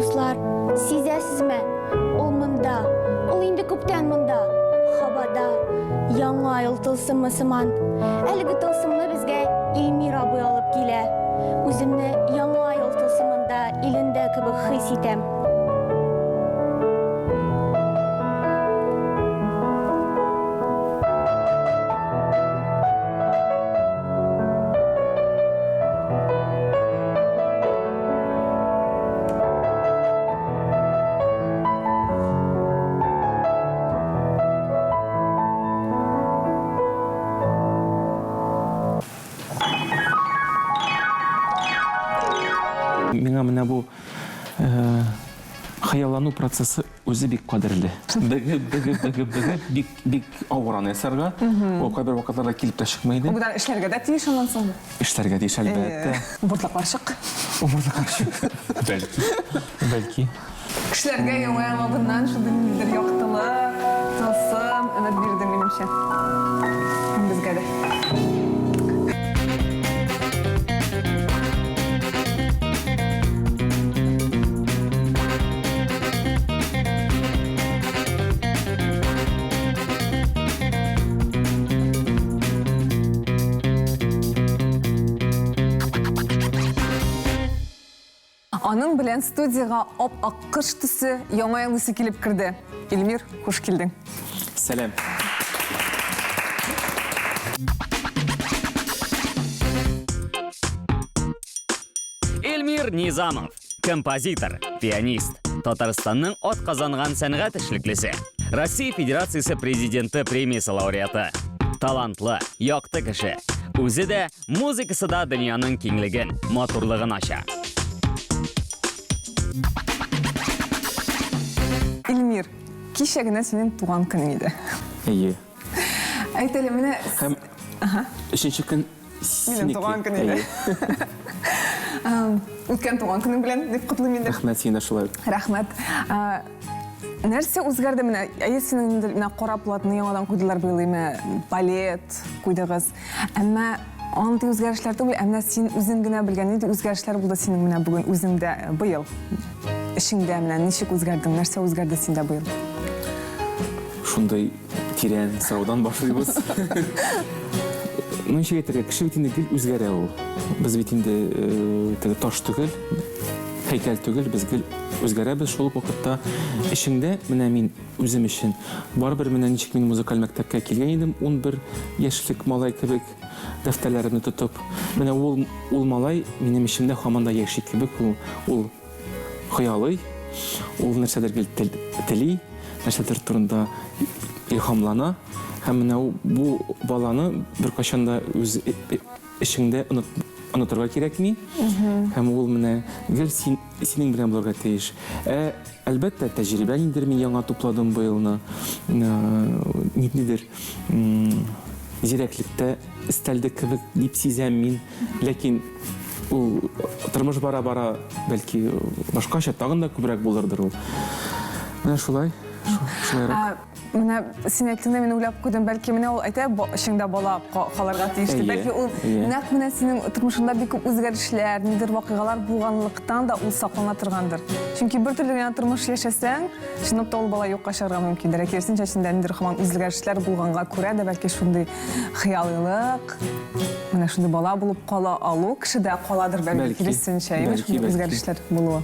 Дуслар, сизәсезме? Ул монда. Ул инде күптән монда. Һавада. Яңа ел тылсымы сыман. Әлеге тылсымны безгә Илмир абый алып килә. Үземне Яңа ел тылсымында илендә кебек хис итәм. Миңа менә бу э, хыяллану процессы үзе бик кадерле. Бегеп, бегеп, бегеп, бегеп, бик, бик авыр аны ясарга. Ул кайбер вакытларда килеп тә чыкмый иде. Ул эшләргә дә тиеш аннан соң. Эшләргә тиеш, әлбәттә. Убырлы карчык. Убырлы карчык. Бәлки. Бәлки. Кешеләргә Яңа ел алдыннан шундый ниндидер яктылык, тылсым, өмет бирде, минемчә. Һәм безгә дә. Аның белән студиягә ап-ак кыш төсе, яңа ел исе килеп керде. Илмир, хуш килдең. Сәлам. Эльмир Низамов, композитор, пианист, Татарстанның атказанган сәнгать эшлеклесе, Россия Федерациясе Президенты премиясе лауреаты. Талантлы, якты кеше. Үзе дә, музыкасы да дөньяның киңлеген, матурлыгын ача. Эльмир, кичә генә синең туган көнең иде. Әйе. Әйт әле, менә Һәм өченче көн Минем туган көн иде. Үткән туган көнең белән дип котлыйм инде. Рәхмәт, син дә шулай. Рәхмәт. Нәрсә үзгәрде менә? Әйе, синең инде менә кара платны яңадан куйдылар быел, име, балет куйдыгыз. Әмма андый үзгәрешләр түгел, ә менә син үзең генә белгән нинди үзгәрешләр булды синең менә бүген үзеңдә быел? Эшеңдә менә ничек үзгәрдең, нәрсә үзгәрде синдә быел? Шундый Тирән сораудан башлыйбыз. Ну, ничек әйтергә, кеше бит инде гел үзгәрә ул. Без бит инде э, теге таш түгел, һәйкәл түгел, без гел үзгәрәбез. Шул ук вакытта эчеңдә менә мин үзем өчен барыбер менә ничек мин музыкаль мәктәпкә килгән идем, 11 яшьлек малай кебек дәфтәрләремне тотып. Менә ул ул малай минем эчемдә һаман да яши кебек, ул ул хыялый, ул нәрсәдер гел тели, нәрсәдер турында илһамлана. Һәм менә бу баланы беркайчан да үз эчеңдә онытырга кирәкми. Һәм ул менә гел син, синең белән булырга тиеш. Ә, әлбәттә, тәҗрибә ниндидер мин яңа тупладым быелны. Ниндидер зирәклектә өстәлде кебек дип сизәм мин. Ләкин ул тормыш бара-бара, бәлки, башкача тагын да күбрәк булырдыр ул. Менә шулай, шулайрак. Менә син әйттең дә, мин уйлап куйдым, бәлки менә ул әйтә, эчеңдә бала калырга тиеш дип. Бәлки ул нәкъ менә синең тормышыңда бик күп үзгәрешләр, ниндидер вакыйгалар булганлыктан да ул саклана торгандыр. Чөнки бер төрле генә тормыш яшәсәң, чынлап та ул бала юкка чыгарга мөмкиндер. Ә киресенчә, синдә ниндидер һаман үзгәрешләр булганга күрә дә, бәлки шундый хыялыйлык, менә шундый бала булып кала алу кешедә каладыр, бәлки, киресенчә, әйеме, шундый үзгәрешләр булуы.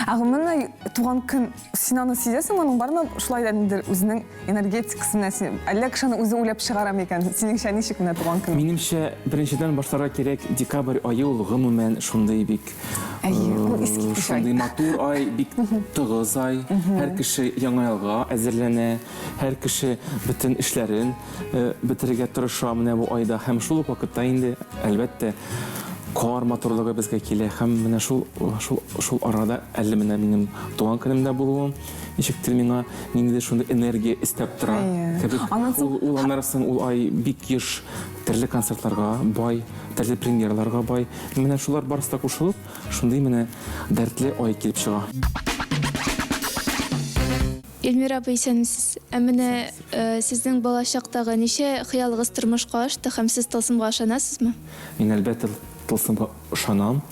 Ә гомумән, туган көн, син аны сизәсеңме, аның бармы шулай да ниндидер үзенең энергетикасы менә син, әллә кеше аны үзе уйлап чыгара микән? Синеңчә ничек менә туган көн? Минемчә, беренчедән башларга кирәк, декабрь ае ул гомумән шундый бик Әйе, ул искиткеч ай. Шундый матур ай, бик тыгыз ай. Һәр кеше Яңа елга әзерләнә, һәр кеше бөтен эшләрен бетерергә тырыша менә бу айда һәм шул ук вакытта инде, әлбәттә, кар матурлыгы безгә килә һәм менә шул шул шул арада әле менә минем туган көнемдә булуым ничектер миңа ниндидер шундый энергия өстәп тора кебек. Ул, ул аннары соң ул ай бик еш төрле концертларга бай, төрле премьераларга бай. Менә шулар барысы да кушылып, шундый менә дәртле ай килеп чыга. Эльмира апа, исәнмесез. Ә менә сезнең балачактагы ничә хыялыгыз тормышка ашты һәм сез тылсымга ышанасызмы? Мин, әлбәттә, тылсымга ышанам.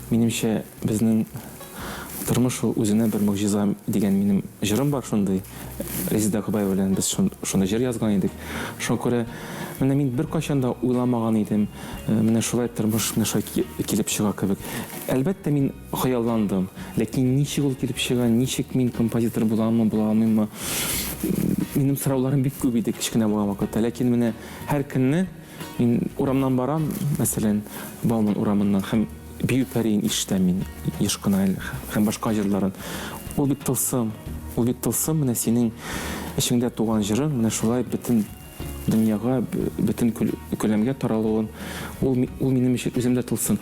Минемчә, безнең Тормыш ул үзенә бер могҗиза дигән минем җырым бар шундый. Резеда Гобәева белән без шундый җыр язган идек. Шуңа күрә менә мин беркайчан да уйламаган идем, менә шулай тормыш менә шулай килеп чыга кебек. Әлбәттә, мин хыялландым. Ләкин ничек ул килеп чыга, ничек мин композитор буламмы, була алмыйммы? Минем сорауларым бик күп иде кечкенә булган вакытта. Ләкин менә һәр көнне Мин урамнан барам, мәсәлән, Бауман урамыннан һәм Бию пәриен ишетәм мин еш кына әле һәм башка җырларын. Ул бит тылсым, ул бит тылсым, менә синең эчеңдә туган җырың менә шулай бөтен дөньяга, бөтен күләмгә таралуын, ул, ул минем өчен үзем дә тылсым.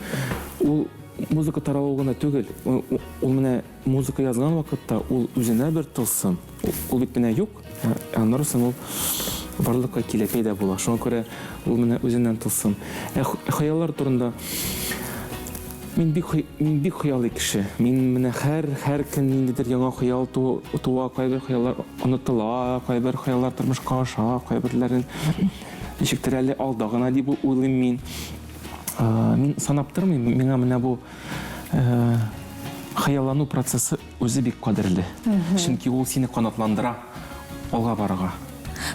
Ул музыка таралуы гына түгел, ул менә Музыка язган вакытта ул үзенә бер тылсым. Ул бит менә юк, ә аннары соң ул барлыкка килә, пәйда була. Шуңа күрә ул менә үзеннән тылсым. Ә хыяллар турында мин бик мин бик хыялый кеше. Мин менә һәр һәр көн ниндидер яңа хыял туа, кайбер хыяллар онытыла, кайбер хыяллар тормышка аша, кайберләрен ничектер әле алда гына дип уйлыйм мин. Мин санап тормыйм, миңа менә бу Хыяллану процессы үзе бик кадерле. Чөнки ул сине канатландыра алга барырга.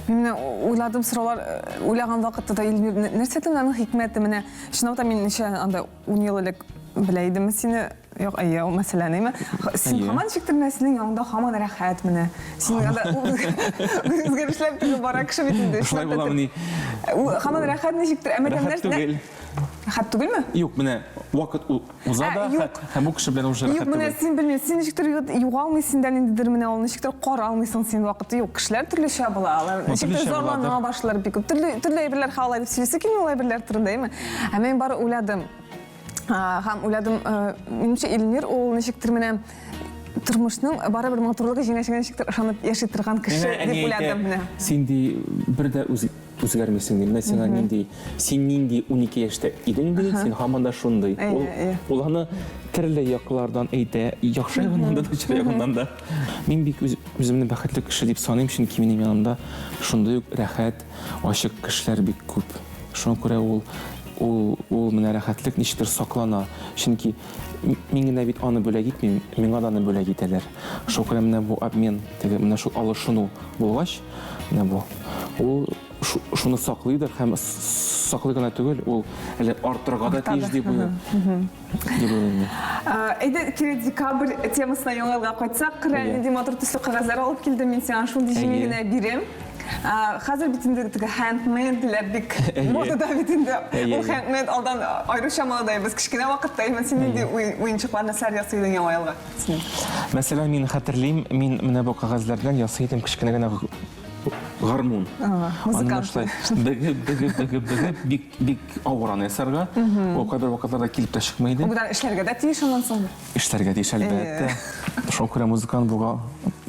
Мин менә уйладым сораулар уйлаган вакытта да Илмир, нәрсә дә аның хикмәте менә чынлап та мин ничә анда 10 ел элек белә идем сине. Юк, әйе, ул мәсьәләне әйме. Син һаман ничектер менә синең яныңда һаман рәхәт менә. Син анда үзгәрешләр теге бара кеше бит инде. Шулай буламыни? Һаман рәхәт ничектер, әмма Рәхәт түгел. Рәхәт түгелме? Юк, менә вакыт уза да, һәм бу кеше белән уже рәхәт түгел. Юк, менә син белмим, син ничектер югалмыйсың да ниндидер менә ул ничектер каралмыйсың син вакыты юк. Кешеләр төрлечә була, алар ничектер зарлана башлар бик күп. Төрле төрле әйберләр алай дип сөйлисе килми ул әйберләр турында, әйме? Ә мин бары уйладым. Һәм уйладым, минемчә Илмир ул ничектер менә тормышның барыбер матурлыгы җиңәчәгенә ничектер ышанып яши торган кеше дип уйладым менә. Син ди бер дә үз Үзгәрмисең ди. Менә сиңа нинди, син нинди 12 яшьтә идең ди, син һаман да шундый. Ул, ул аны төрле яклардан әйтә, яхшы ягыннан да, начар ягыннан да. Мин бик үз, үземне бәхетле кеше дип саныйм, чөнки минем янымда шундый ук рәхәт, ачык кешеләр бик күп. Шуңа күрә ул, ул, ул менә рәхәтлек ничектер саклана. Чөнки мин генә бит аны бүләк итмим, миңа да аны бүләк итәләр. Шуңа күрә менә бу обмен, теге менә шул алышыну булгач, Менә бу. Ул шуны саклыйдыр һәм саклый гына түгел, ул әле арттырырга да тиеш дип уйлыйм. Дип уйлыйм мин. Әйдә, кире декабрь темасына яңа елга кайтсак, кара, нинди матур төсле кәгазьләр алып килдем мин сиңа, шундый җиңел генә бирәм. Хәзер бит инде теге handmade-ләр бик модада бит инде. Ул handmade алдан аеруча модада, без кечкенә вакытта, именно син нинди уенчыклар, нәрсәләр ясый идең яңа елга? Мәсәлән, мин хәтерлим, мин менә бу кәгазьләрдән ясый идем кечкенә генә гармун. Музыкант. Шулай бегеп, бегеп, бегеп, бегеп, бик, бик авыр аны ясарга. Ул кайбер вакытларда килеп тә чыкмый иде. Ул эшләргә дә тиеш аннан соң. Эшләргә тиеш, әлбәттә. Шуңа күрә музыкант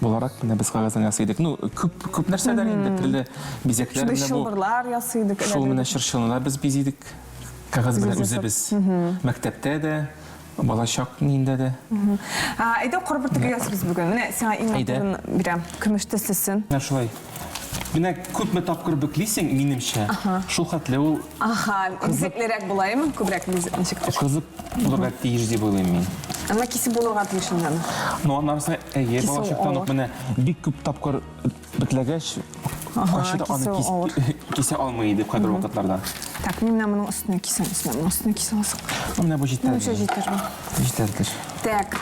буларак менә без кәгазьдән ясый идек. Ну, күп, күп нәрсәләр инде, төрле бизәкләр менә бу. Чылбырлар ясый идек. Шул менә чыршыны да без бизидек. Кәгазь белән үзебез. Мәктәптә дә, Балачак ниндә дә. Әйдә, кар бөртеге ясыйбыз бүген. Менә сиңа иң матурын бирәм. Көмеш төслесен. Менә шулай. Менә күпме тапкыр бөклисең, минемчә, шул хәтле ул Аха, бизәклерәк була, әйеме? Күбрәк ничектер. Кызык булырга тиеш дип уйлыйм мин. Әмма кисеп булырга тиеш инде аны. Ну, аннан соң, әйе, балачактан ук менә бик күп тапкыр Бетләгәч, кайчы да аны кисә алмый иде кайбер вакытларда. Так, мин менә моның өстенә кисәм, өстенә, моның өстенә кисә алсак. Ну, менә бу җитәр. Менә җитәр бу. Җитәрдер. Так.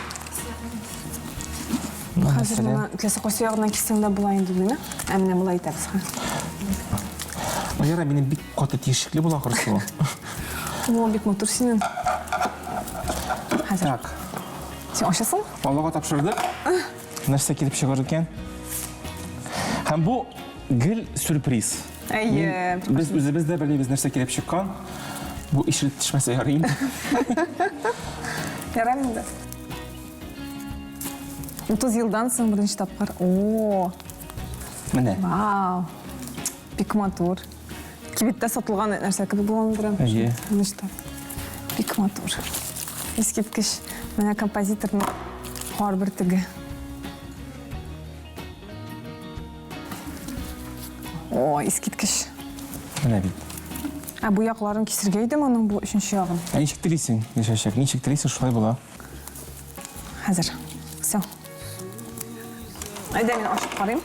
Хәзер моны теләсә кайсы ягыннан киссәң дә була инде, димме? Ә менә болай итәбез. Ну, ярар, минем бик каты тишекле була ахрысы ул. О, бик матур синең. Хәзер. Так. Син ачасың? Аллага тапшырдык. Нәрсә килеп чыгар икән? Һәм бу гел сюрприз. Әйе. Без үзебез дә белмибез нәрсә килеп чыккан. Бу ишелеп төшмәсә ярый инде. Ярар инде. 30 елдан соң беренче тапкыр. О! Менә. Вау! Бик матур. Кибеттә сатылган нәрсә кебек булган Әйе. Ничта. Бик матур. Искиткеч. Менә композиторның кар бөртеге. О, искиткеч. Менә бит. Ә бу якларын кисергә идеме аның бу өченче ягын? Ә ничек телисең, Гөлчәчәк? Ничек телисең, шулай була. Хәзер. Әйдә, мин ачып карыйм.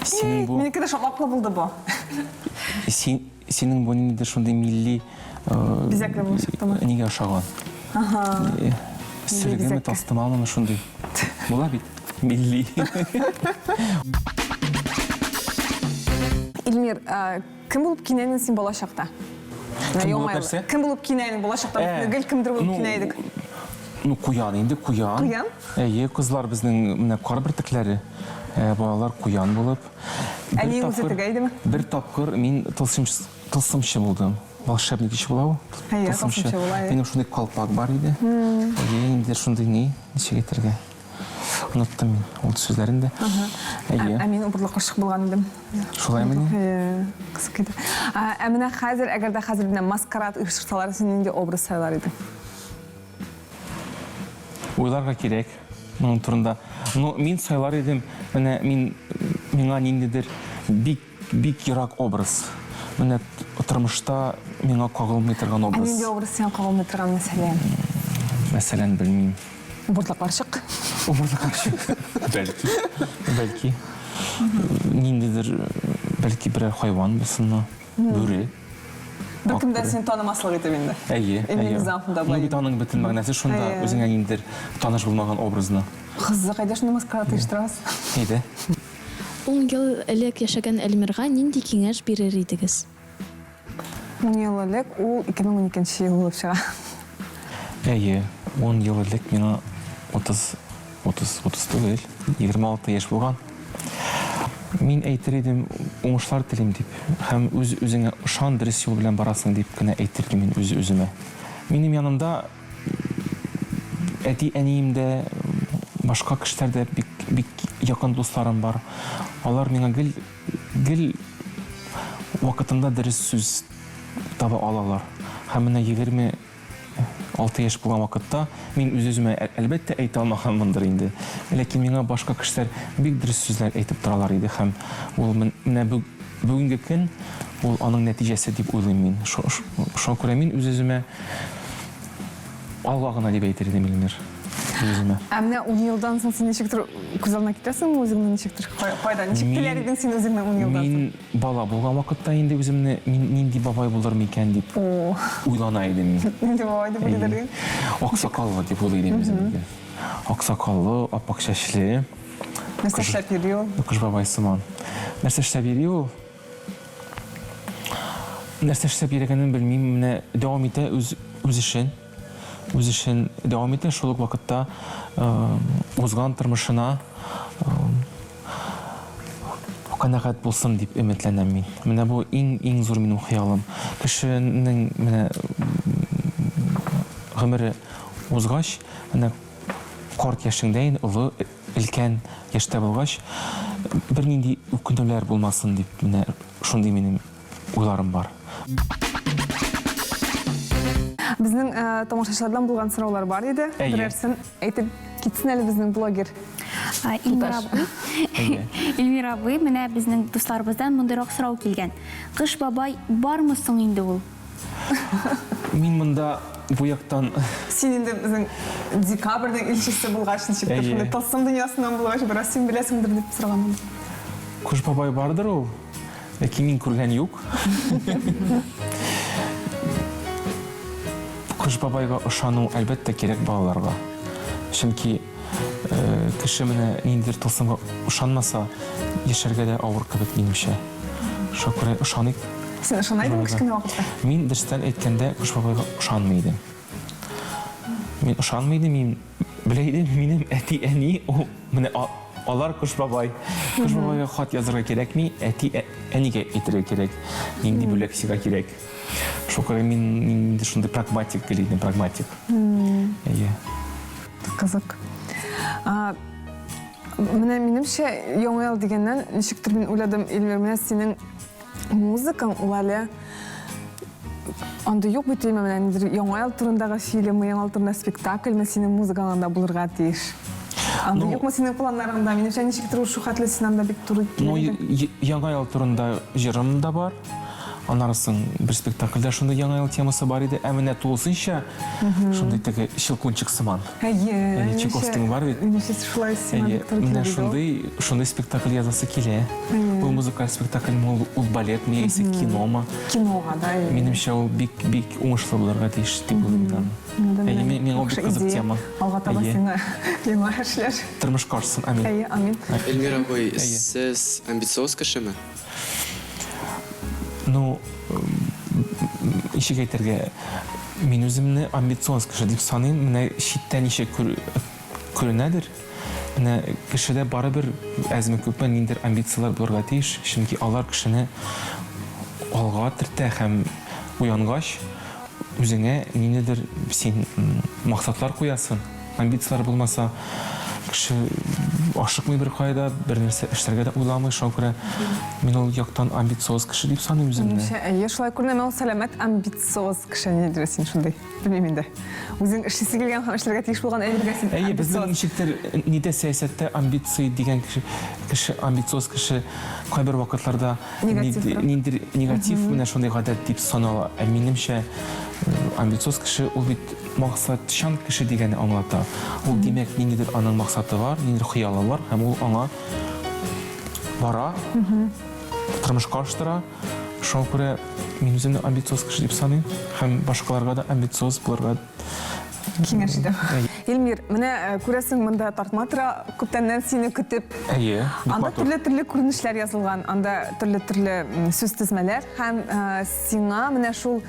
Синең бу Минеке дә шатлаклы булды бу. Син синең бу ниндидер шундый милли э, Бизәкле булып чыктымы? Нигә ошаган? Ага. Э, Сөлгеме, бизәккә. тастымалмы шундый? Була бит. Милли. Илмир, э, кем булып кинәнең син бала чакта? Кем булып нәрсә? Кем булып кинәнең бала чакта? Э, Гел кемдер булып ну, кинә идек. Ну, куян инде, куян. Куян? Әйе, кызлар безнең менә кар бөртекләре. Э, балалар куян булып. Бер Әниең үзе тапкыр- тегә идеме? Бер тапкыр мин тылсымчы, тылсымчы булдым. Волшебник ич була ул. Әйе, тылсымчы була, әйе. Минем шундый колпак бар иде. Әйе, инде шундый ни, ничек әйтергә? Оныттым мин ул сүзләрен дә. Әйе. Ә мин убырлы карчык булган идем. Шулаймыни? Әйе, кызык иде. Ә менә хәзер, әгәр дә хәзер менә маскарад оештырсалар, син нинди образ сайлар идең? Уйларга кирәк моның турында. Ну, мин сайлар идем, менә мин миңа ниндидер бик бик ерак образ. Менә тормышта миңа кагылмый торган Ә образ. нинди образ сиңа кагылмый торган, мәсәлән? Мәсәлән, белмим. Убырлы карчык. Убырлы карчык. Бәлки. Бәлки. Ниндидер, бәлки берәр хайван булсынмы? Бүре. Беркем дә сине танымаслык итеп инде. Әйе, әйе. Ну бит аның бөтен мәгънәсе шунда, үзеңә ниндидер таныш булмаган образны. Кызык, әйдә шуны маскарад оештырабыз. Әйдә. Ун ел элек яшәгән Эльмирга нинди киңәш бирер идегез? Ун ел элек, ул 2012 нче ел булып чыга. Әйе, ун ел элек миңа 30, 30, 30 түгел, 26 яшь булган. Мин әйтер идем, уңышлар телим дип. Һәм үз-үзеңә ышан, дөрес юл белән барасың дип кенә әйтер идем мин үз-үземә. Минем янымда әти-әнием дә, башка кешеләр дә бик, бик якын дусларым бар. Алар миңа гел, гел вакытында дөрес сүз таба алалар. Һәм менә 26 яшь булган вакытта мин үз-үземә, әлбәттә, әйтә алмаганмындыр инде. Ләкин миңа башка кешеләр бик дөрес сүзләр әйтеп торалар иде һәм ул менә бүгенге көн ул аның нәтиҗәсе дип уйлыйм мин. Шуңа күрә мин үз-үземә алга гына дип әйтер идем, Илмир. Үз-үземә. Ә менә ун елдан соң син ничектер күз алдына китерәсеңме үзеңне ничектер? Кайда, ничек теләр идең син үзеңне ун елдан соң? Мин Бала булган вакытта инде үземне мин нинди бабай булыр микән дип уйлана идем мин. Нинди бабай дип уйлый идең? Аксакаллы дип уйлый идем үземне. Аксакаллы, аппак чәчле. Нәрсә эшләп йөри ул? Кыш бабай сыман. Нәрсә эшләп йөри ул? Нәрсә эшләп йөргәнен белмим, менә дәвам итә үз үз эшен. Үз эшен дәвам итә, шул ук вакытта узган тормышына Канәгать булсын дип өметләнәм мин. Менә бу иң иң зур минем хыялым. Кешенең менә гомере узгач, менә карт яшеңдә инде, олы, өлкән яшьтә булгач, бернинди үкенүләр булмасын дип, менә шундый минем уйларым бар. Безнең э, тамашачылардан булган сораулар бар иде. Берәрсен әйтеп китсен әле безнең блогер. Илмир абый. Илмир абый, менә безнең дусларыбыздан мондыйрак сорау килгән. Кыш бабай бармы соң инде ул? Мин монда бу яктан Син инде безнең декабрьнең илчесе булгач, ничектер шундый тылсым дөньясыннан булгач, бераз син беләсеңдер дип сораганмын. Кыш бабай бардыр ул. Ләкин мин күргән юк. Кыш бабайга ышану, әлбәттә, кирәк балаларга. Чөнки э, кеше менә ниндидер тылсымга ышанмаса, яшәргә дә авыр кебек минемчә. Шуңа күрә ышаныйк. Син ышана идеңме кечкенә вакытта? Мин дөрестән әйткәндә Кыш бабайга ышанмый идем. Мин ышанмый идем, мин белә идем, минем әти-әни ул менә Алар Кыш бабай. Кыш бабайга хат язырга кирәкми, әти әнигә әйтергә кирәк. Нинди бүләк сиңа кирәк. Шуңа күрә мин инде шундый прагматик гел идем, прагматик. Әйе. Кызык. Менә минемчә, Яңа ел дигәннән, ничектер мин уйладым, Эльмир, менә синең Музыкаң ул әле андый юк бит димә, менә ниндидер Яңа ел турындагы фильммы, Яңа ел турында спектакльме синең музыкаң анда булырга тиеш. Андый юкмы синең планнарыңда? Минемчә, ничектер ул шул хәтле син анда бик туры килер. Ну, Яңа ел турында җырым да бар. Аннары соң бер спектакльдә шундый Яңа ел темасы бар иде. Ә менә тулысынча шундый теге Щелкунчик сыман. Әйе. Әйе, Чайковскийның бар бит. Минемчә, шулай сиңа Әйе, бик туры менә килде ул. шундый, шундый спектакль язасы килә. Ул музыкаль спектакльме, ул, ул балетмы яисә киномы? Кинога, да. әйе. Минемчә, ул бик, бик уңышлы булырга тиеш дип уйлыйм мин аны. Да, Әйе, менә миңа ул бик яхшы кызык идея. тема. Алга таба Әйе. сиңа яңа эшләр. Тормышка ашсын, амин. Әйе, амин. Эльмир абый, Әйе. сез амбициоз кешеме? Ну, ничек әйтергә, мин үземне амбициоз кеше дип саныйм. Менә читтән ничек күренәдер. Менә кешедә барыбер әзме-күпме ниндидер амбицияләр булырга тиеш, чөнки алар кешене алга төртә һәм уянгач, үзеңә ниндидер син максатлар куясың. Амбицияләр булмаса, кеше ашыкмый беркая да, бер нәрсә эшләргә дә уйламый. Шуңа күрә мин ул яктан амбициоз кеше дип саныйм үземне. Минемчә, әйе, шулай күренә. Менә ул сәламәт амбициоз кеше нидер син шундый. Белмим инде. Үзең эшлисе килгән һәм эшләргә тиеш булган әйбергә син Әйе, безнең амбициоз. ничектер нидә сәясәттә амбиция дигән кеше, кеше амбициоз кеше кайбер вакытларда Негатив, ниндидер негатив менә шундый гадәт дип санала. Ә минемчә, амбициоз кеше ул бит максатчан кеше дигәнне аңлата. Ул, димәк, ниндидер аның максаты бар, ниндидер хыялы бар, һәм ул аңа бара, тормышка аштыра. Шуңа күрә мин үземне амбициоз кеше дип саныйм һәм башкаларга да амбициоз булырга киңәш итәм. Эльмир, менә күрәсең, монда тартма тора, күптәннән сине көтеп. Әйе, бик Анда матур. төрле-төрле күренешләр язылган, анда төрле-төрле сүз тезмәләр һәм сиңа менә шул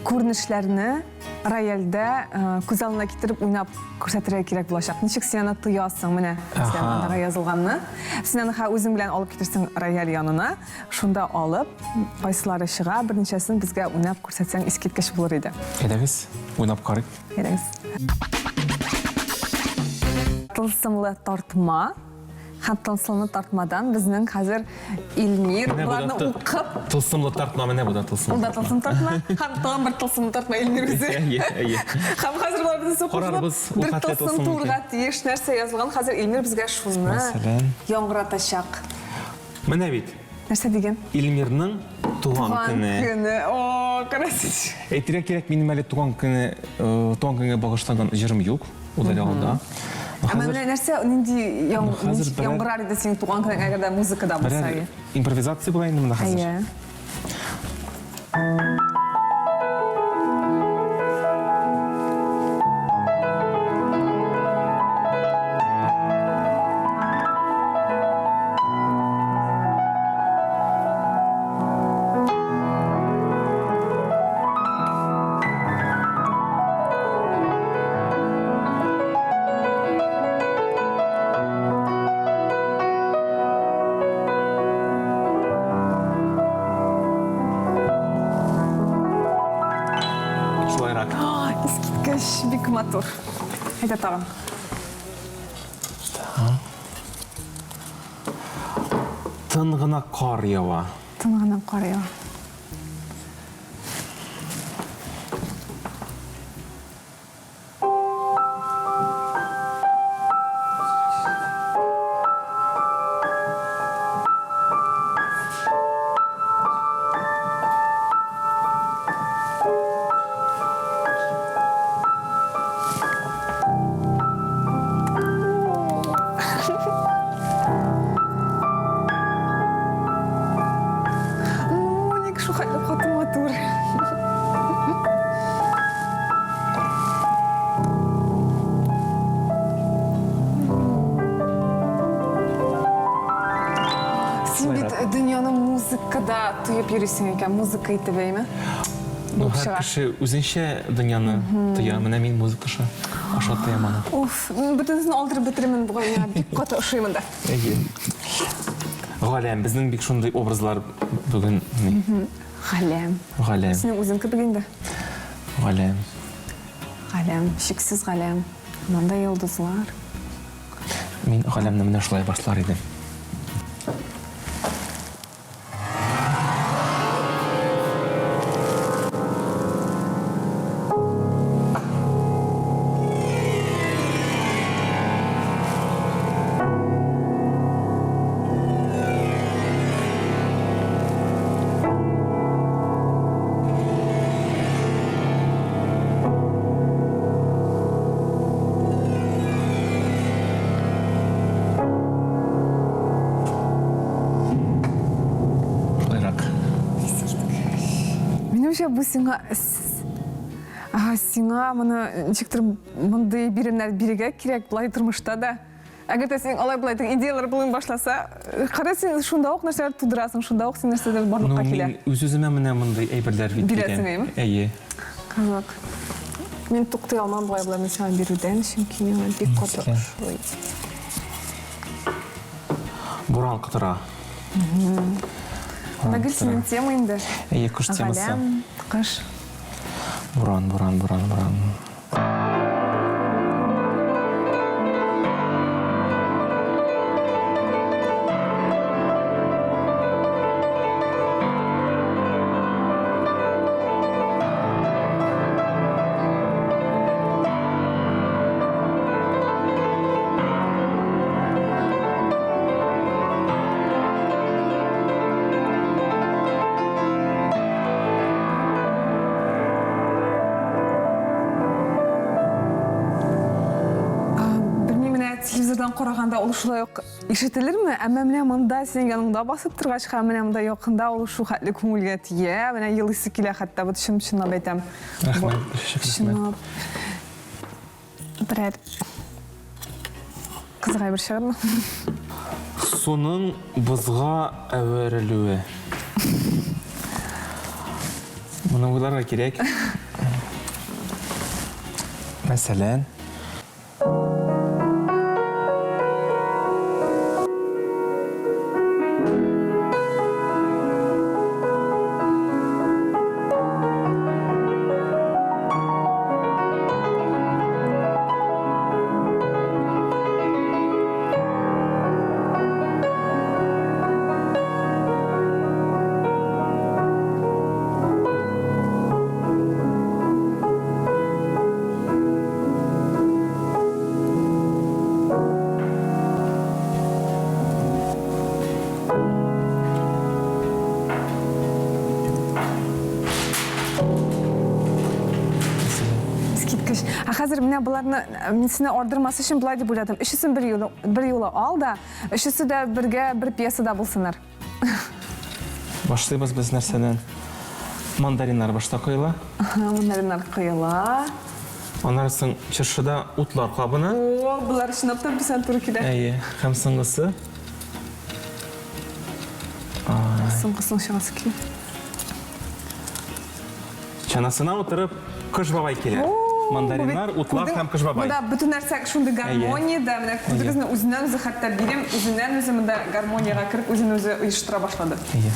күренешләрне рояльдә күз алдына китереп уйнап күрсәтергә кирәк булачак. Ничек син аны тоясың, менә мәсәлән, андагы язылганны. Син аны үзең белән алып китерсең рояль янына, шунда алып, кайсылары чыга, берничәсен безгә уйнап күрсәтсәң искиткеч булыр иде. Әйдәгез, уйнап карыйк. Әйдәгез. Тылсымлы тартма һәм тылсымлы тартмадан безнең хәзер Илмир боларны укып. Тылсымлы тартма менә бу да тылсымлы. Ул да тылсым тартма һәм тагын бер тылсымлы тартма Илмир үзе. Әйе, әйе. Һәм хәзер болар безне Карарбыз, ул бер хәтле тылсым тылсым туырга тиеш нәрсә язылган, хәзер Илмир безгә шуны Мәсәлән? яңгыратачак. Менә бит. Нәрсә диген? Илмирның туган көне. Туган көне. О, карасыз. Әйтергә кирәк, минем әле туган көне, туган көнгә багышланган җырым юк. Ул әле алда. Ә менә нәрсә, нинди яңгырар иде синең туган көнең, әгәр дә музыкада булса? Импровизация була инде монда хәзер. Әйе. Шулайрак. Искиткеч, бик матур. Әйдә тагын. Тын гына кар ява. Тын гына кар ява. Ну, ник шул хәтле каты матур. Син бит дөньяны музыкада тоеп йөрисең икән, музыка итеп, әйме? Ну, һәр кеше үзенчә дөньяны тоя. Менә мин музыка аша аша тоям аны. Уф, бөтенесен алдырып бетерермен бугай, миңа бик каты ошый монда. Әйе. Галәм, безнең бик шундый образлар бүген. Галәм. Галәм. Синең үзең кебек инде. Галәм. Галәм, чиксез галәм. Монда йолдызлар. Мин галәмне менә шулай башлар идем. Минемчә, бу сиңа сиңа моны ничектер мондый биремнәр бирергә кирәк болай тормышта да. Әгәр дә синең алай болай идеялар булмый башласа, кара син шунда ук нәрсәләр тудырасың, шунда ук син нәрсәләр барлыкка ну, килә. Мин үз-үземә менә мондый әйберләр бит бирәсең, әйеме? Әйе. Кызык. Мин туктый алмам болай болай мин сиңа бирүдән, чөнки миңа бик каты ошый. Буран котыра. Менә гел синең тема инде. Әйе, кыш темасы. Галәм, кыш. Буран, буран, буран, буран. Белмим, менә телевизордан караганда ул шулай ук ишетелерме? Әмма менә монда синең яныңда басып торгач һәм менә монда якында ул шул хәтле күңелгә тия, менә елыйсы килә хәтта, бу чын-чынлап әйтәм. Рәхмәт, рәхмәт. Чынлап. Берәр кызык әйбер чыгармы? Суның бозга әверелүе. Моны уйларга кирәк. Мәсәлән, Искиткеч. Ә хәзер менә боларны э, мин сине ардырмас өчен болай дип уйладым. Өчесен бер юлы, бер юлы ал да, өчесе дә бергә бер пьесада булсыннар. Башлыйбыз без нәрсәдән? Мандариннар башта коела. Мандариннар коела. Аннары соң чыршыда утлар кабына. О, болар чынлап та бисән туры килә. Әйе, һәм соңгысы. Соңгысын чыгасы килә. Чанасына утырып, Кыш бабай килә. Мандариннар, утлар һәм Кыш бабай. Монда бөтен нәрсә шундый гармониядә, менә күзегезне үзеннән-үзе хәтта бирем үзеннән-үзе монда гармониягә кереп үзен-үзе оештыра башлады. Әйе.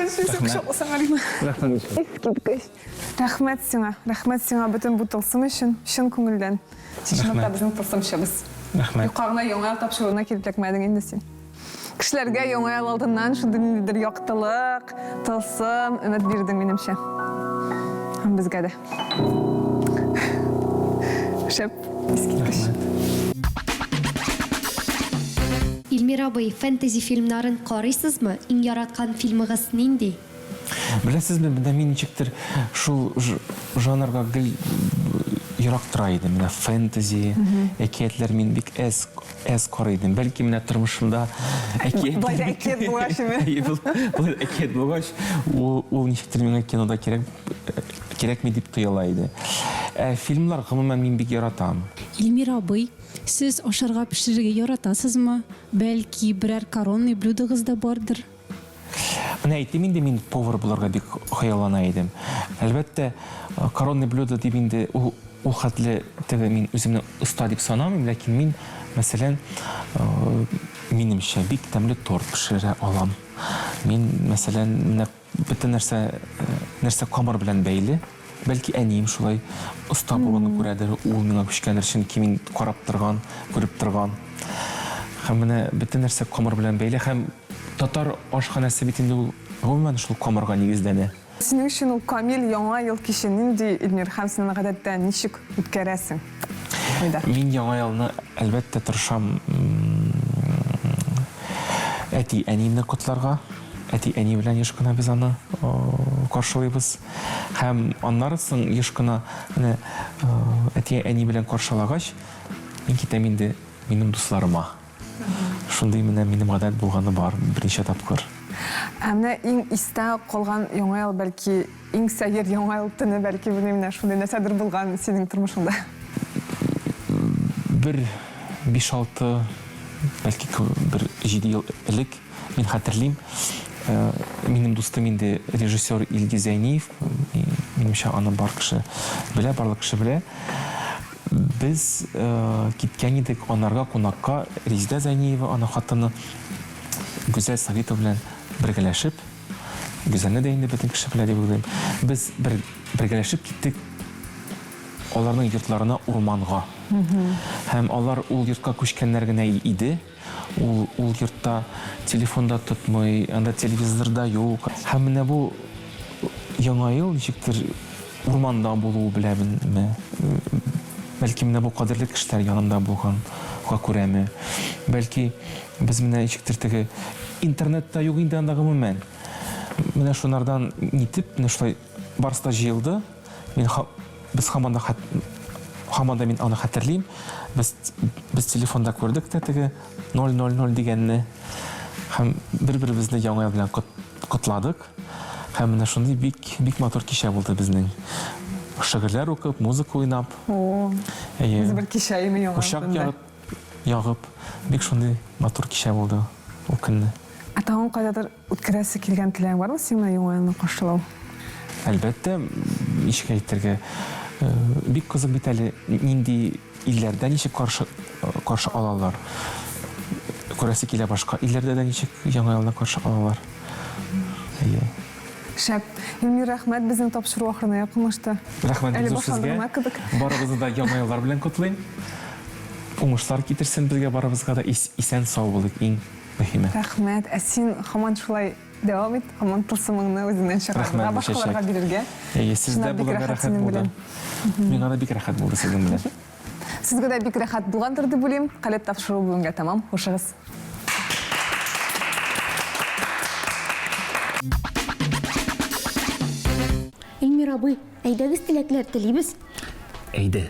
Искиткеч! Искиткеч! Рәхмәт сиңа, рәхмәт сиңа бөтен бу тылсым өчен, чын күңелдән. Син чынлап та безнең тылсымчыбыз. Рәхмәт. Юкка гына Яңа ел тапшыруына килеп эләкмәдең инде син. Кешеләргә Яңа ел алдыннан шундый ниндидер яктылык, тылсым, өмет бирдең, минемчә. Һәм безгә дә. Шәп, искиткеч. Илмир абый, фэнтези фильмнарын карыйсызмы? Иң яраткан фильмыгыз нинди? Беләсезме, менә мин ничектер шул жанрга гел ерак тора идем. Менә фэнтези, әкиятләр мин бик әз әз карый идем. Бәлки менә тормышымда әкият Болай да әкият булгач, әйе. Болай да әкият булгач, ул ул ничектер миңа кинода кирәк кирәкми дип тоела иде. Ә фильмнар гомумән мин бик яратам. Илмир абый, сез ашарга пешерергә яратасызмы? Бәлки, берәр коронный блюдогыз да бардыр? Менә әйтим инде, мин повар булырга бик хыяллана идем. Әлбәттә, коронный блюдо дип инде ул ул хәтле теге мин үземне оста дип санамыйм, ләкин мин, мәсәлән, минемчә, бик тәмле торт пешерә алам. Мин, мәсәлән, менә бөтен нәрсә, нәрсә камыр белән бәйле. Бәлки әнием шулай оста булуны күрәдер, ул миңа күчкәндер, чөнки мин карап торган, күреп торган. Һәм менә бөтен нәрсә камыр белән бәйле һәм татар ашханәсе бит инде ул гомумән шул камырга нигезләнә. Синең өчен ул камил Яңа ел киче нинди, Илмир, һәм син аны гадәттә ничек үткәрәсең? Кайда? Мин Яңа елны, әлбәттә, тырышам әти-әниемне котларга. Әти-әни белән еш кына без аны каршылыйбыз. Һәм аннары соң еш кына менә әти-әни белән каршылагач, мин китәм инде минем дусларыма. Шундый менә минем гадәт булганы бар берничә тапкыр. Ә менә иң истә калган Яңа ел, бәлки, иң сәер Яңа ел төне, бәлки, белмим, менә шундый нәрсәдер булган синең тормышыңда? Бер биш-алты, бәлки, бер җиде ел элек Мин хәтерлим, минем дустым инде режиссер Илгиз Зәйниев, минемчә, аны бар кеше белә, барлык кеше белә. Без киткән идек анарга кунакка, Резидә Зәйниева, аның хатыны, Гүзәл Сагитова белән бергәләшеп. Гүзәлне дә инде бөтен кеше белә дип уйлыйм. Без бер бергәләшеп киттек аларның йортларына урманга. Һәм алар ул йортка күчкәннәр генә иде. Ул ул йортта телефон да тотмый, анда телевизор да юк. Һәм менә бу Яңа ел ничектер урманда булуы беләнме, бәлки менә бу кадерле кешеләр янында булганга күрәме, бәлки без менә ничектер теге интернет та юк инде анда гомумән. Менә шунардан нитеп, менә шулай барысы да җыелды. Мин без һаман да һаман да мин аны хәтерлим. Без без телефонда күрдек тә теге 000 дигәнне. Һәм бер-беребезне Яңа ел белән котладык. Һәм менә шундый бик бик матур кичә булды безнең. Шигырьләр укып, музыка уйнап. О, Әйе. Бер кичә име Яңа Учак ягып, ягып, бик шундый матур кичә булды ул көнне. Ә тагын кайдадыр Үткәрәсе килгән теләгең бармы синең менә Яңа елны каршылау? Әлбәттә, ничек әйтергә, бик кызык бит әле, нинди илләрдә ничек каршы каршы алалар. Күрәсе килә башка илләрдә дә ничек Яңа елны каршы алалар. Әйе. Шәп. Илмир, рәхмәт, безнең тапшыру ахырына якынлашты. Рәхмәт Әле бик зур башланды сезгә. гына кебек. Барыгызны да Яңа еллар белән котлыйм. Уңышлар китерсен безгә барыбызга да, исән-сау булыйк, иң Мөһиме. Рәхмәт. Ә син һаман шулай дәвам ит, һаман тылсымыңны үзеңнән чыгарырга, Рәхмәт, башкаларга Гөлчәчәк. бирергә. Әйе, сездә Чынлап бик булырга рәхәт рәхәт синең булды. белән. Миңа да бик рәхәт булды сезнең белән. Сезгә дә бик рәхәт булгандыр дип уйлыйм. Калеб тапшыруы бүгенгә тәмам. Хушыгыз. Эльмир абый, әйдәгез теләкләр телибез. Әйдә.